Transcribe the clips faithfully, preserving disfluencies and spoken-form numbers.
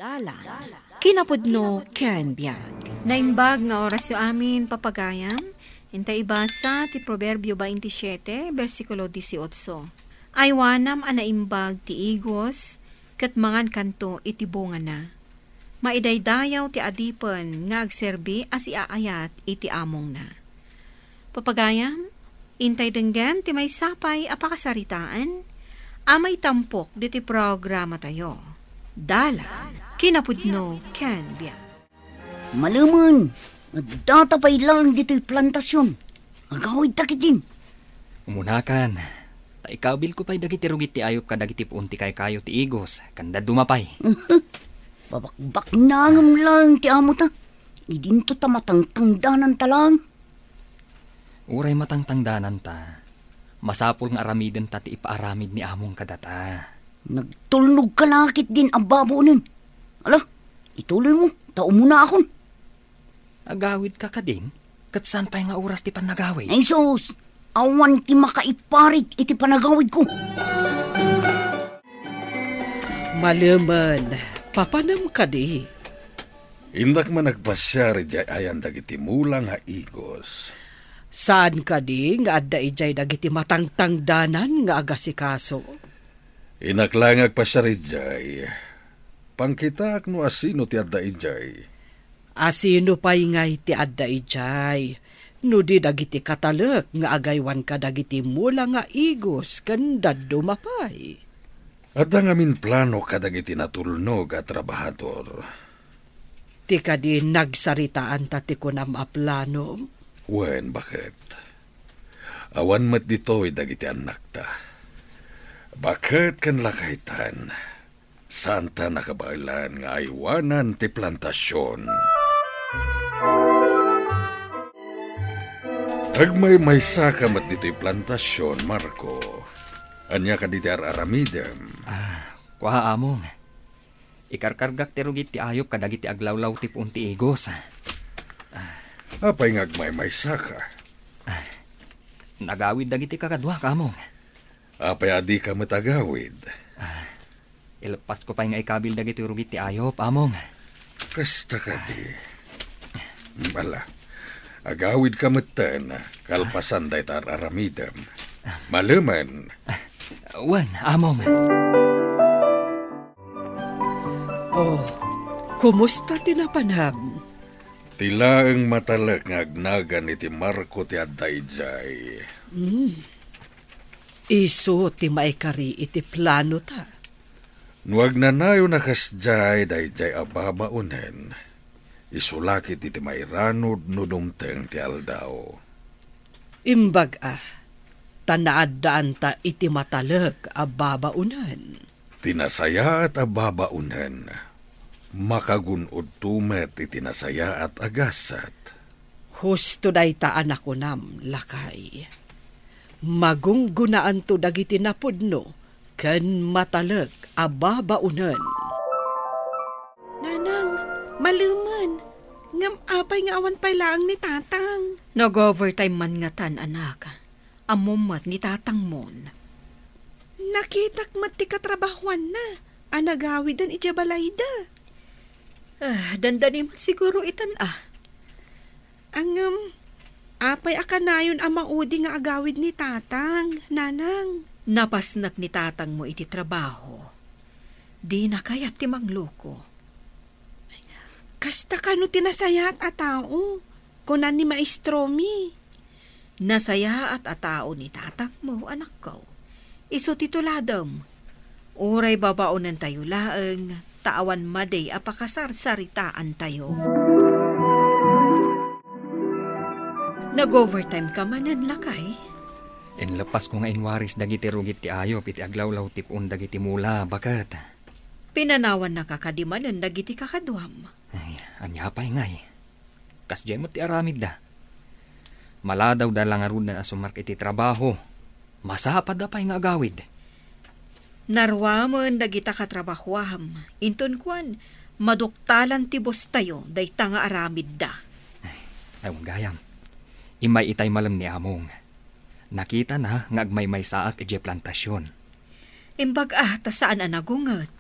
Dalan, kinapudno ken biag. Naimbag nga orasyo amin, papagayam. Inta ibasa ti Proverbio twenty-siete, bersikulo dieciocho. Aywanam a naimbag ti igos, ket mangankanto iti bungana. Maidaydayaw ti adipen nga agserbi a siaayat iti amongna. Papagayam, intay denggen ti maysa pay a pakasaritaan a maitampok ditoy programatayo. Dalan, kinapudno, ken biag. Malemen, addata pay laeng ditoy plantasion. Agawidta ketdin. Umunakan, ta ikabilko pay dagiti rugit ti ayup kadagiti puon ti kaykayo ti igos, ken dadduma pay. Babakbaknangem laeng ti amota. Idinto ta matangtangdananta laeng. Uray matangtangdananta, masapul nga aramidenta ti ipaaramid ni among kadata. Nagtulnogka la ketdin a babaonen. Ala, ituloymo, ta umunaakon. Agawidka kadin, ket saan pay nga oras ti pannagawid? Ay sus, awan ti makaiparit iti panagawidko. Malemen, papanem kadi? Innak man agpasiar idiay ayan dagiti mula nga igos. Saan kadi nga adda idiay dagiti matangtangdanan nga agasikaso? Innak laeng agpasiar idiay. Pangkitaak no asino ti adda idiay. Asino pay ngay ti adda idiay, no di dagiti katalek nga agaywan kadagiti mula nga igos ken dadduma pay? Adda ngamin plano kadagiti natulnog a trabahador. Ti kadi nagsaritaanta ti kunam a plano? Wen, baket. Awan met ditoy dagiti annakta. Baket ken lakaytan, saanta nakabaelan nga aywanan ti plantasion. Agmaymaysaka met ditoy plantasion, Marco. Ania kadi ti ar-aramidem? Ah, kua, Among. Ikarkargak ti rugit ti ayup kadagiti aglawlaw ti puon ti igos. Apay nga agmaymaysaka? Nagawid dagiti kakaduak, Among. Apay a dika met agawid? Ileppasko pay nga ikabil dagiti rugit ti ayup, Among. Kasta kadi. Ala, agawidka metten, kalpasan dayta ar-aramidem. Malemen. Wen, Among. Oh, kumusta ti napanam? Ti laeng matalek nga agnagan iti Marco ti adda idiay. Hmm. Isu ti maikari iti planota. No agnanayon a kasdiay daydiay a babaonen, isu la ketdi ti mairanod no dumteng ti aldaw. Imbag a, ta naaddaanta iti matalek a babaonen. Ti nasayaat a babaonen, makagun-odto met iti nasayaat a gasat. Husto dayta a nakunam, lakay. Magunggonaanto dagiti napudno ken matalek a babaonen. Nanang, malemen. Ngem apay nga awan pay laeng ni Tatang? Nag-overtime man ngatan, anak. Ammom met ni tatangmon. Nakitak met ti katrabahuanna a nagawiden idiay balayda. Ah, dandani met siguro itan a. Ngem, apay a kanayon a maudi nga agawid ni Tatang, Nanang? Napasnek ni tatangmo iti trabaho. Dina kayat ti mangloko. Kasta kano ti nasayaat a tao, kuna ni maestromi. Nasayaat a tao ni tatangmo, anakko. Isu ti tuladem. Uray babaonentayo laeng, ta awan madi a pakasarsaritaantayo. Nag-overtime ka manen, lakay? Inleppasko nga inwaris dagiti rugit ti ayup iti aglawlaw ti puon dagiti mula, baket. Pinanawannaka kadi manen dagiti kakaduam? Ay, ania pay ngay? Kasdiay met ti aramidda. Maladawda la ngaruden a sumrek iti trabaho. Masapadda pay nga agawid. Naruamen dagita katrabahoam. Inton kuan, maduktalan ti bostayo dayta nga aramidda. Ay, ay, gayam. Immay itay malem ni Among. Nakitana nga agmaymaysaak idiay plantasion. Imbag a, ta saan a nagunget.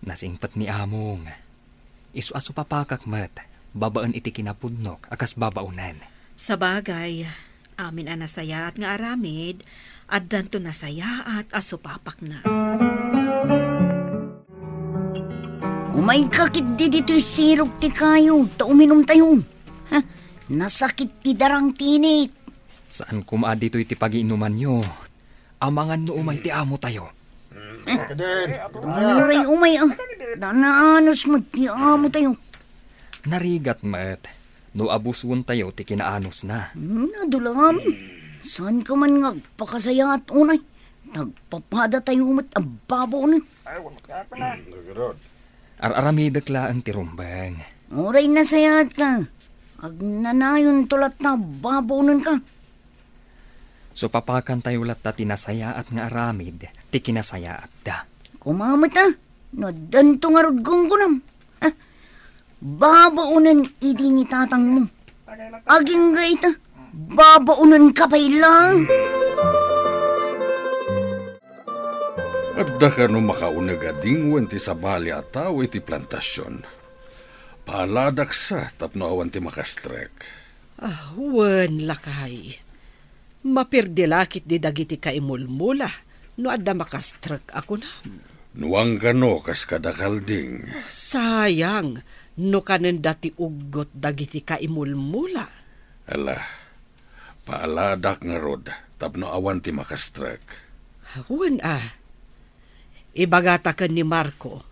Nasingpet ni Among. Isu a supapakak met babaen iti kinapudnok a kas babaonen. Sabagay, amin a nasayaat nga aramid, addanto nasayaat a supapakna. Umayka ketdi ditoy sirok ti kayo, ta uminumtayo. Ha, nasakit ti darang ti init. Saan koma a ditoy ti pagiinumanyo. Amangan no umay ti amotayo. Uray umay, ah. Naanus met ti amotayo. Narigat met no abuswentayo ti kinaanusna. Hmm, nadula amin. Saan ka man nga agpakasayaat unay? Tagpapadatayo met a babaonen. Ar-aramidek laeng ti rumbeng. Uray nasayaat ka. Agnanayon to latta a babaonen ka. Supapakantayo latta ti nasayaat nga aramid ti kinasayaatda. Koma met, ah, no addanto ngarud gunggonam. Ah, babaonen idi ni tatangmo. Agingga ita, babaonen ka pay lang. Adda kano makauneg a dingwen ti sabali a tao iti plantasion? Paaladaksa tapno awan ti makastrek. Ah, wen, lakay. Mapirdi la ketdi dagiti kaimulmula no adda makastrek a kunam. Nuang kano kas kada kalding. Sayang no kanenda ti uggot dagiti kaimulmula. Ala, paaladak ngarud tapno awan ti makastrek. Wen a. Ibagata ken ni Marco,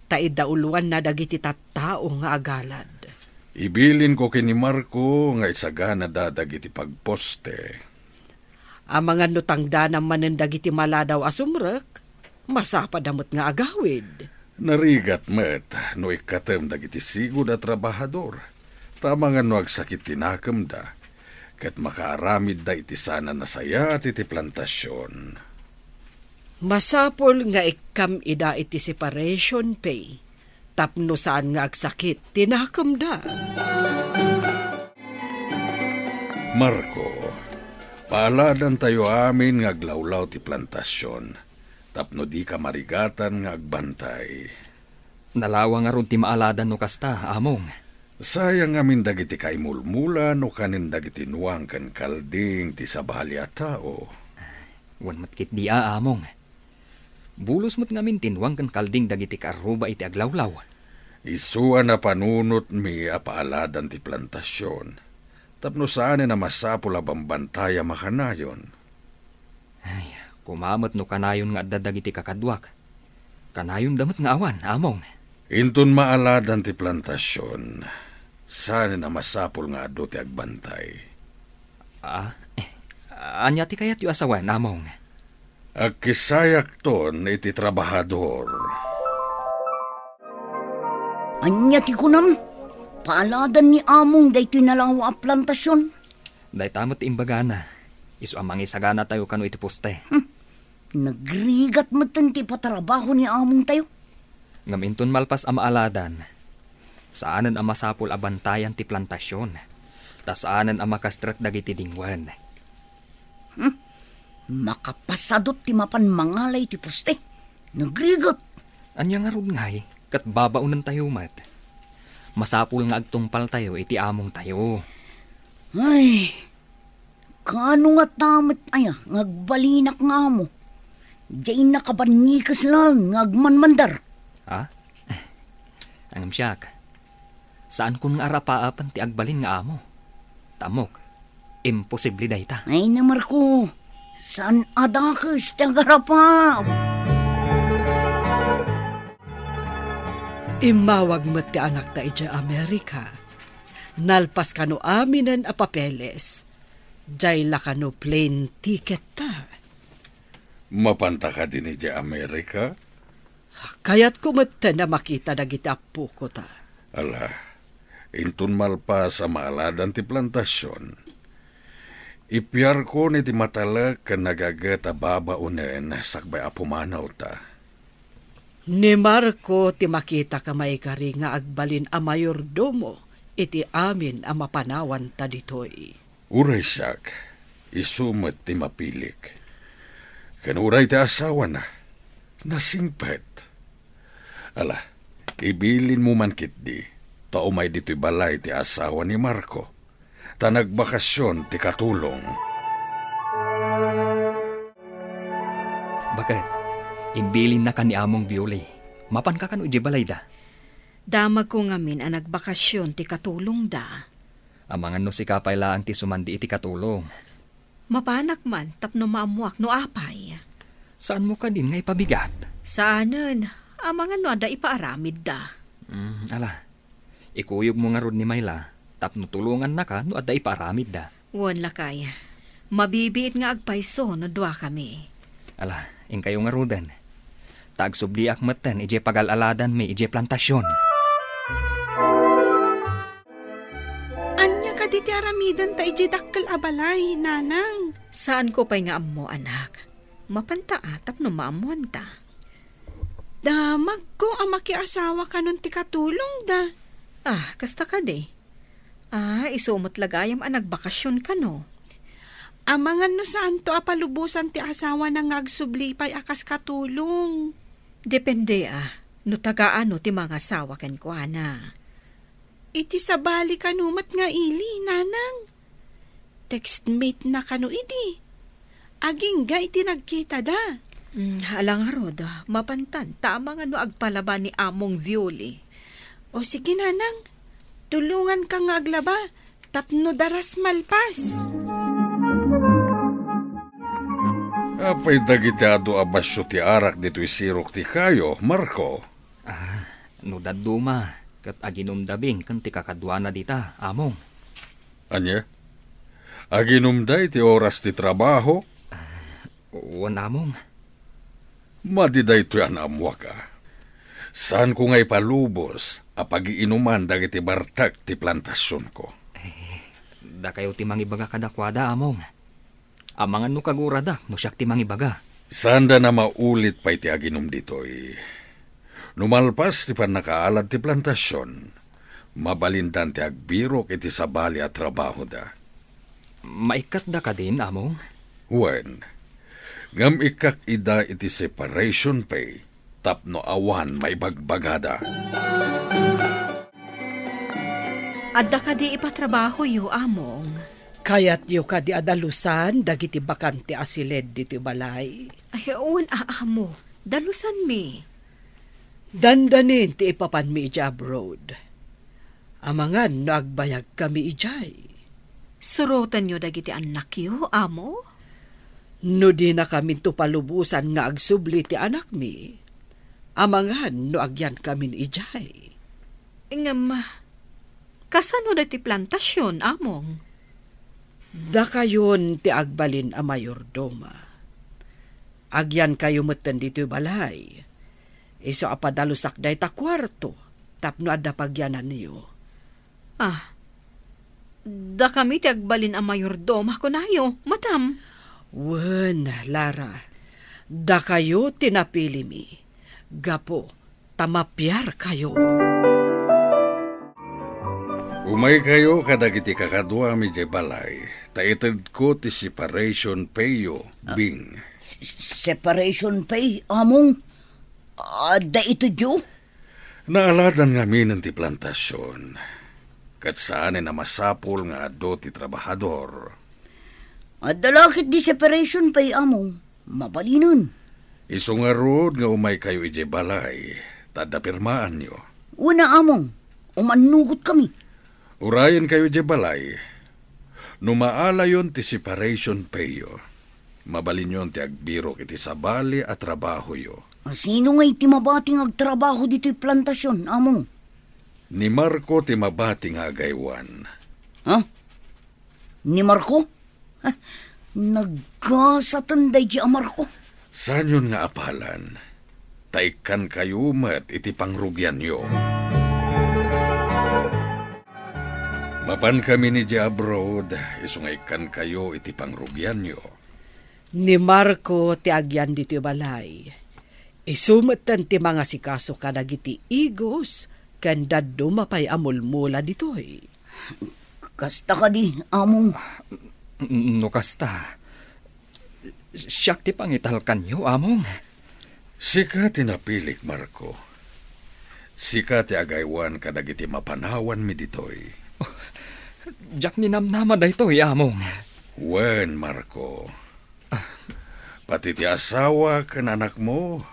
ta idauloanna dagiti tattao nga agalad. Ibilinko ken ni Marco nga isaganada dagiti pagposte. Amangan no tangdanam manen dagiti maladaw a sumrek, masapada met nga agawid. Narigat met no ikkatem dagiti sigud a trabahador, ta amangan no agsakit ti nakemda, ket makaaramidda iti saan a nasayaat iti plantasion. Masapul nga ikkam ida iti separation pay, tapno saan nga agsakit ti nakemda. Marco, paaladantayo amin nga aglawlaw ti plantasion, tapno dika marigatan nga agbantay. Nalawa ngarud ti maaladan no kasta, Among. Sayang amin dagiti kaimulmula no kanen dagiti nuang ken kalding ti sabali a tao. Wen met ketdi a, Among. Bulos met ngamin ti nuang ken kalding dagiti kaarruba iti aglawlaw. Isu a napanunotmi a paaladan ti plantasion, tapno saanen a masapul a bambantayam a kanayon. Ay, koma met no kanayon nga adda dagiti kakaduak. Kanayonda met nga awan, Among. Inton maaladan ti plantasion, saanen a masapul nga adu ti agbantay. Ah, eh, ania ti kayatyo a sawen, Among? Agkisayakton iti trabahador. Ania ti kunam? Paaladan ni Among daytoy nalawa a plantasion? Dayta met ti imbagana. Isu a mangisaganatayo kano iti poste. Hmm. Nagrigat metten ti patrabaho ni Amongtayo. Ngem inton malpas a maaladan, saanen a masapul a bantayan ti plantasion, ta saanen a makastrek dagiti dingwen. Hmm. Makapasadut ti mapan mangalay ti poste. Nagrigat. Ania ngarud ngay, ket babaonentayo met. Masapul nga agtungpaltayo iti amongtayo. Ay, kaano ngata met aya nga agbalinak nga amo? Diay nakabannikes laeng nga agmanmandar. Ha? Ngem siak, saankon nga arapaapen ti agbalin nga amo. Ta ammok, imposible dayta. Ay, ni Marco, saan a dakes ti agarapaap? Immawag met ti anakta idiay Amerika. Nalpas kano aminen a papeles. Diay la kano plane ticket ta. Mapanta kadi idiay Amerika? Kayatko metten a makita dagiti appoko ta. Ala, inton malpas a maaladan ti plantasion, ipiarkon iti matalek ken nagaget a babaonen sakbay a pumanawta. Ni Marco ti makitak a maikari nga agbalin a mayordomo iti amin a mapanawanta ditoy. Uray siak, isu met ti mapilik. Ken uray ti asawana, nasingpet. Ala, ibilinmo man ketdi. ta umay ditoy balay ti asawa ni Marco, ta nagbakasyon ti katulong. Baket, imbilinnaka ni Among Violi. Mapanka kano idiay balayda? Damagko ngamin a nagbakasyon ti katulongda. Amangan no sika pay laeng ti sumandi iti katulong. Mapanak man tapno maammoak no apay. Saanmo kadin nga ipabigat? Saanen, amangan no adda ipaaramidda. Mm, ala, ikuyogmo ngarud ni Myla tapno tulongannaka no adda ipaaramidda. Wen, lakay. Mabibiit nga agpayso no duakami. Ala, inkayo ngaruden. Ta agsubliak metten idiay pagal-aladanmi idiay plantasion. Ania kadi ti aramidenta idiay dakkel a balay, nanang? Saanko pay nga ammo, anak. Mapanta a tapno maammoanta. Damagko a makiasawa kanon ti katulongda. Ah, kasta kadi. Ah, isu met la gayam a nagbakasyon kano. Amangan no saanto a palubosan ti asawana nga agsubli pay a kas katulong. Depende a, no taga-ano ti mangasawa kenkuana. Iti sabali kano met nga ili, nanang? Textmate na kano idi? Agingga iti nagkitada. Mm, ala ngarud, mapantan, ta amangan no agpalaba ni Among Violi. O sige, nanang, tulonganka nga aglaba, tapno daras malpas. Apay dagiti adu a basio ti arak ditoy sirok ti kayo, Marco? Ah, no dadduma, ket aginumda bing ken ti kakaduana dita, Among. Ania? Aginumda iti oras ti trabaho? Ah, wen, Among. Madi daytoy a naammoak a. Saanko nga ipalubos a pagiinuman dagiti bartek ti plantasionko. Eh, dakayo ti mangibaga kadakuada, Among. Amangan no kaguradak no siak ti mangibaga. Saanda na maulit pay ti aginum ditoy. No malpas ti pannakaalad ti plantasion, mabalindan ti agbirok iti sabali a trabahoda. Maikkatda kadin, Among? Wen, ngem ikkak ida iti separation pay tapno awan maibagbagada. Adda kadi ipatrabahoyo, Among? Kayatyo kadi a dalusan dagiti bakante a siled ditoy balay? Ay, wen a, Amo. Dalusanmi. Dandanin ti ipapanmi idiay abroad. Amangan no agbayagkami idiay. Surotenyo dagiti annakyo, Amo? No dinakaminto palubosan nga agsubli ti anakmi, amangan no agyankamin idiay. Ngem, kasano daytoy plantasion, Among? Dakayon ti agbalin a mayordoma. Agyankayo metten ditoy balay. Isu a padalusak dayta kuarto tapno adda pagyananyo. Ah, dakami ti agbalin a mayordoma, kunayo, madam? Wen, Lara, dakayo ti napilimi, gapu ta mapiarkayo. Umaykayo kadagiti kakaduami idiay balay, ta itedko ti separation payyo, Ah, Bing. S-, separation pay, Among? Adda itedyo? Naaladan ngaminen ti plantasion, ket saanen a masapul nga adu ti trabahador. Adda la ketdi separation pay, Among. Mabalinen. Isu ngarud nga umaykayo idiay balay, ta adda pirmaanyo. Wen a, Among, umannugotkami. Urayenkayo idiay balay. No maalayon ti separation payyo, mabalinyon ti agbirok iti sabali a trabahoyo. A, sino ngay ti mabati nga agtrabaho ditoy plantasion, Among? Ni Marco ti mabati nga agaywan. Ha? Ni Marco? Ha, naggasaten daydi a Marco. Saanyon nga apalan, ta ikkankayo met iti pangrugianyo. Mapankamin idiay abroad, isu nga ikkankayo iti pangrugianyo. Ni Marco ti agyan ditoy balay. Isu metten ti mangasikaso kadagiti igos ken dadduma pay a mulmula ditoy. Kasta kadi, Among? No kasta, siak ti pangitalkanyo, Among. Sika ti napilik, Marco. Sika ti agaywan kadagiti mapanawanmi ditoy. Diak ninamnama daytoy, Among. Wen, Marco. Pati ti asawa ken anakmo,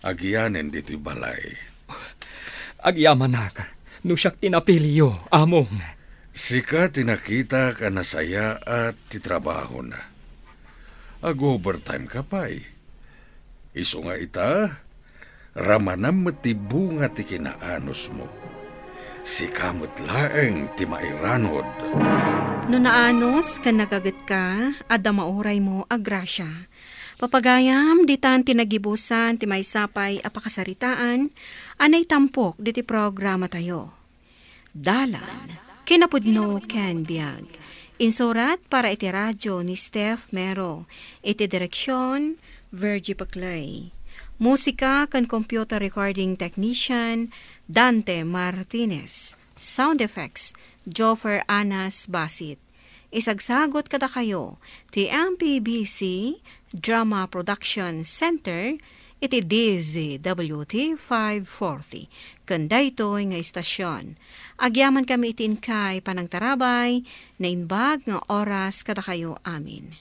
agyanen ditoy balay. Agyamanak, no siak ti napiliyo, Among. Sika ti nakitak a nasayaat ti trabahona. Ag-overtime ka pay. Isu nga ita, ramanam met ti bunga ti kinaanusmo. Sika met laeng ti mairanod. No naanus ken nagagetka, adda mauraymo a grasia. Papagayam, ditan ti nagibusan ti maysa pay a pakasaritaan a naitampok diti programatayo. Dalan, kinapudno ken biag. Insurat para iti radio ni Steph Mero. Iti direksion, Virgie Paclay. Musika ken computer recording technician, Dante Martinez. Sound effects, Joffer Anas Basit. Isagsagot kadakayo ti M P B C Drama Production Center iti D Z W T five forty ken daytoy nga istasion. Agyamankami iti inkay panangtarabay, naimbag nga oras kadakayo amin.